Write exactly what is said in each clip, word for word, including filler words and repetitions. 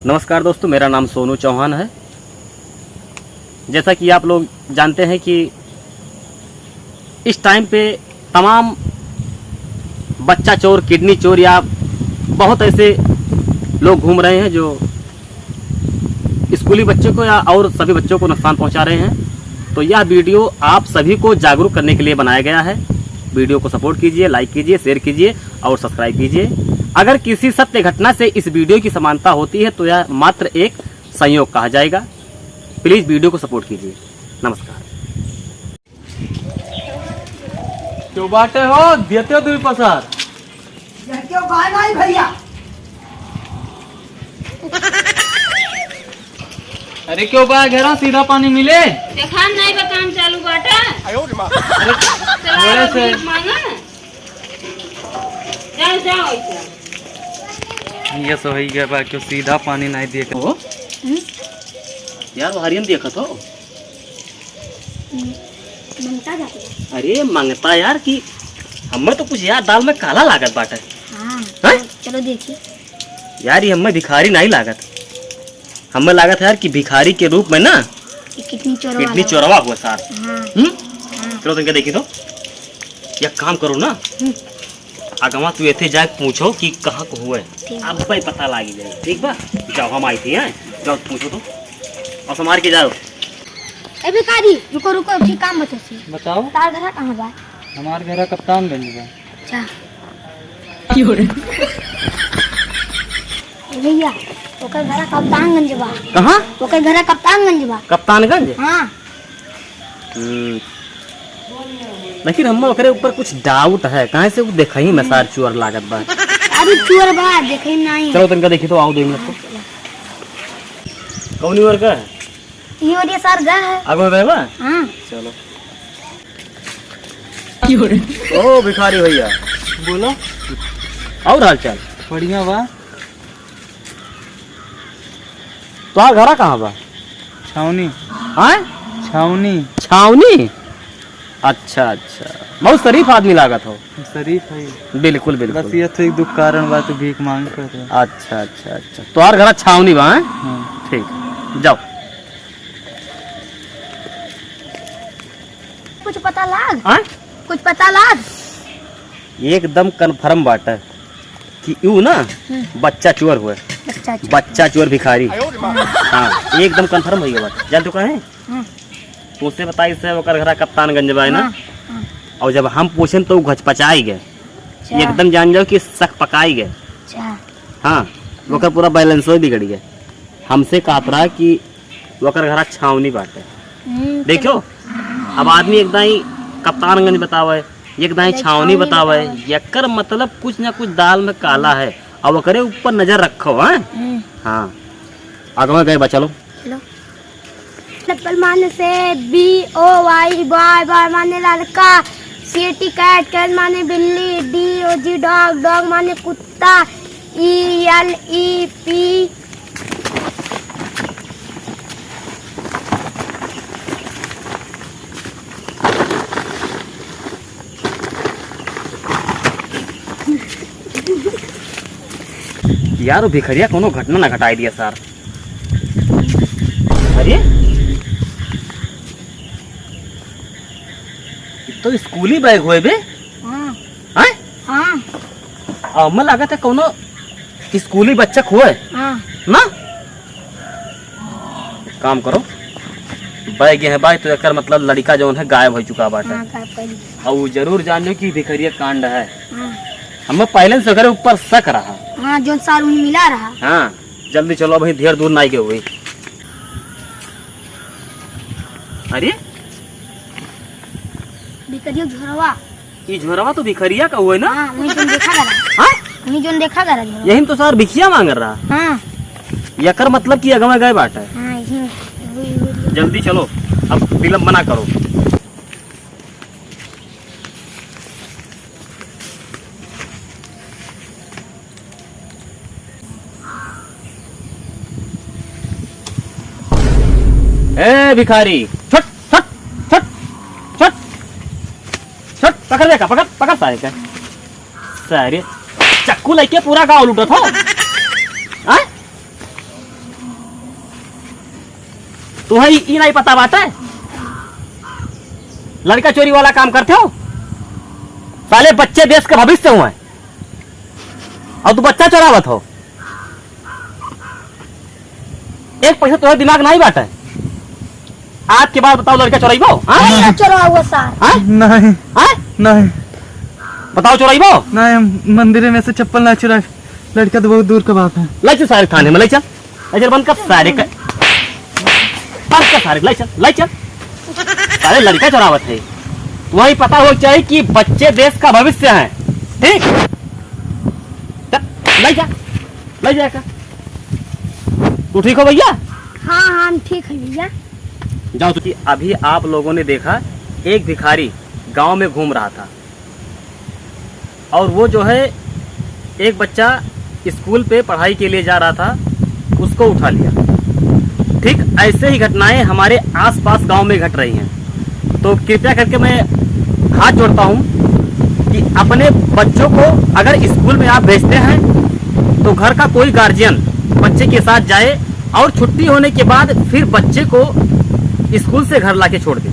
नमस्कार दोस्तों, मेरा नाम सोनू चौहान है। जैसा कि आप लोग जानते हैं कि इस टाइम पे तमाम बच्चा चोर, किडनी चोर या बहुत ऐसे लोग घूम रहे हैं जो स्कूली बच्चों को या और सभी बच्चों को नुकसान पहुंचा रहे हैं। तो यह वीडियो आप सभी को जागरूक करने के लिए बनाया गया है। वीडियो को सपोर्ट कीजिए, लाइक कीजिए, शेयर कीजिए और सब्सक्राइब कीजिए। अगर किसी सत्य घटना से इस वीडियो की समानता होती है तो यह मात्र एक संयोग कहा जाएगा। प्लीज वीडियो को सपोर्ट कीजिए। नमस्कार। क्यों बाटे हो, देते हो दुई पसार? ये क्यों बाय नहीं भैया? अरे क्यों बा, घरा सीधा पानी मिले? देखा नहीं बा, काम चालू बाटे। अरे, चला थोड़े से। भीख मांगा। जाओ, जाओ, ऐसा। ये सो ही गया बा, क्यों सीधा पानी नहीं दिए। ओ? हम्म? यार, वो हरियन देखत हो? हम्म, मंगता जाते हैं। अरे, मंगता यार, कि हमें तो कुछ यार दाल में काला लागत बाटे। हाँ, हैं? चलो देखिए। यार, ये हमें भिखारी नहीं लागत। हमें लागत है यार कि भिखारी के रूप में ना ये किडनी चोरवा किडनी लगा। चोरवा हुआ सार। हाँ। हम्म? हाँ। चलो तुमके देखी तो। एक काम करो ना। हम्म। अगवा तू एथे जाए पूछो कि कहाँ को हुए। ठीक। अब भाई पता लागी जाए। ठीक बा? जाओ, हम आई थी, हैं? जाओ पूछो तो। और संभाल के जाओ। ए भिखारी, रुको, रुको, एक ठे काम बताओ सी। बताओ। तार घर कहाँ बा? हमार घर कप्तानगंज बा। अच्छा। क्यों रे? ए भैया, ओकर घर कप्तानगंज बा। कहाँ? ओकर घर कप्तानगंज बा। कप्तानगंज? हाँ। हम्म। लेकिन हम ओकरे ऊपर कुछ डाउट है, काहे से वो देखई में सार चुअर लागत बा। अरे चुअर बा, देखई में नहीं। चलो तनका देखी तो, आओ दो मिनट तो। कौन ओर का है? ये ओरिया सार गा है। आगो में बा? हाँ। चलो। ओ भिखारी भैया। बोलो। और हाल चाल? बढ़िया बा। तोहार घरा कहाँ बा? छावनी। हाँ? छावनी। छावनी? अच्छा, अच्छा। बहुत शरीफ आदमी लागत हो। शरीफ है। बिल्कुल, बिल्कुल। बस ये तो एक दुख कारण बा, तो भीख मांग कर रहे। अच्छा, अच्छा, अच्छा। तोहार घरा छावनी बा, हैं? हाँ। ठीक, जाओ। कुछ पता लाग? हाँ? कुछ पता लाग? एकदम कन्फर्म बाटे कि यू ना हम्म। बच्चा चोर हुए। बच्चा चोर। बच्चा चोर भिखारी। हाँ, एकदम कन्फर्म हो गया बात। जान तो कहे? हम्म। तुमसे बताई से ओकर घरा कप्तानगंज बा ना? हाँ, हाँ। और जब हम पूछेन तो उ घचपचाई गए। अच्छा। एकदम जान जाओ कि शक पकाई गए। अच्छा। हाँ, ओकर पूरा बैलेंसो बिगड़ गए। हमसे कहत रहा कि ओकर घरा छावनी बाटे। हम्म, देखो, चलो। अब आदमी एक दाई कप्तानगंज बतावे, एक दाई एक दाई छावनी छावनी बतावे, बतावे। एकर मतलब कुछ ना कुछ दाल में काला है। अब ओकरे ऊपर नजर रखो, हैं? हम्म। हाँ, आगवा गए बा, चलो। चलो। एप्पल माने से B O Y, boy, boy माने लड़का, सी टी कैट, कैट माने बिल्ली, D O G dog, dog माने कुत्ता, ई एल ई पी। यार, वो भिखरिया कोनो घटना ना घटाई दिया सार। अरे, ई तो स्कूली बैग होए बे। हाँ। हैं? हाँ। हमें लागत है कोनो स्कूली बच्चा खोए। हाँ। ना? काम करो, बैग है भाई, तो एकर मतलब लड़का जौन है गायब हो चुका बाटे। हाँ, गायब कर दिया। और वो जरूर जान लो कि भिखरिया कांड है। हाँ। हमें पहले से ओकरे ऊपर शक रहा। हाँ, जौन सार उन्हीं मिला रहा। हाँ, जल्दी चलो, अभी ढेर दूर नाई के हुई। अरे, भिखरिया झोरवा। ई झोरवा तो भिखरिया का हुए ना? हाँ, वही जोन देखा करा। हाँ? वही जोन देखा करा झोरवा। यही में तो सार भिखिया मांग रहा। हाँ। एकर मतलब कि अगवा गए बाटे। हाँ, यही, वही, वही। जल्दी चलो, अब विलंब मना करो। ए भिखारी, छट, छट, छट, छट, छट, पकड़ देखा, पकड़, पकड़ सारे का। सारे चक्कू लेके पूरा गांव लूटत हो। हाँ? तुहैं ई नाहीं पता बाटे, लड़का चोरी वाला काम करत हो। साले बच्चे देश का भविष्य हुए, और तू बच्चा चोरावत हो। एक पैसा तोहरे दिमाग नाहीं बाटे। आज के बाद बताओ, लड़का चोराइबो? हाँ? नहीं, चोराउबो सार। हाँ? नहीं। हाँ? नहीं। बताओ, चोराइबो? नहीं, हम मंदिर में से चप्पल ना चुराए। लड़का तो बहुत दूर का बात है। ले चल सारे थाने में, ले चल। ले चल, बंद कर सारे का, बंद कर सारे, ले चल, ले चल। सारे लड़का चोरावत है। वही पता हो चाहिए कि बच्चे देश का भविष्य है। ठीक? चल, ले जा, ले जा का। तू ठीक हो भैया? हाँ, हाँ, हम ठीक है भैया। जाओ तो। कि अभी आप लोगों ने देखा, एक भिखारी गांव में घूम रहा था और वो जो है, एक बच्चा स्कूल पे पढ़ाई के लिए जा रहा था, उसको उठा लिया। ठीक ऐसे ही घटनाएं हमारे आसपास गांव में घट रही हैं। तो कृपया करके मैं हाथ जोड़ता हूं कि अपने बच्चों को अगर स्कूल में आप भेजते हैं तो घर का कोई गार्जियन बच्चे के साथ जाए और छुट्टी होने के बाद फिर बच्चे को स्कूल से घर लाके छोड़ दे,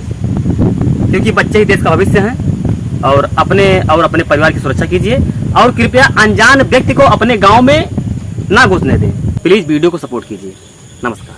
क्योंकि बच्चे ही देश का भविष्य हैं। और अपने, और अपने परिवार की सुरक्षा कीजिए और कृपया अनजान व्यक्ति को अपने गांव में ना घुसने दें। प्लीज वीडियो को सपोर्ट कीजिए। नमस्कार।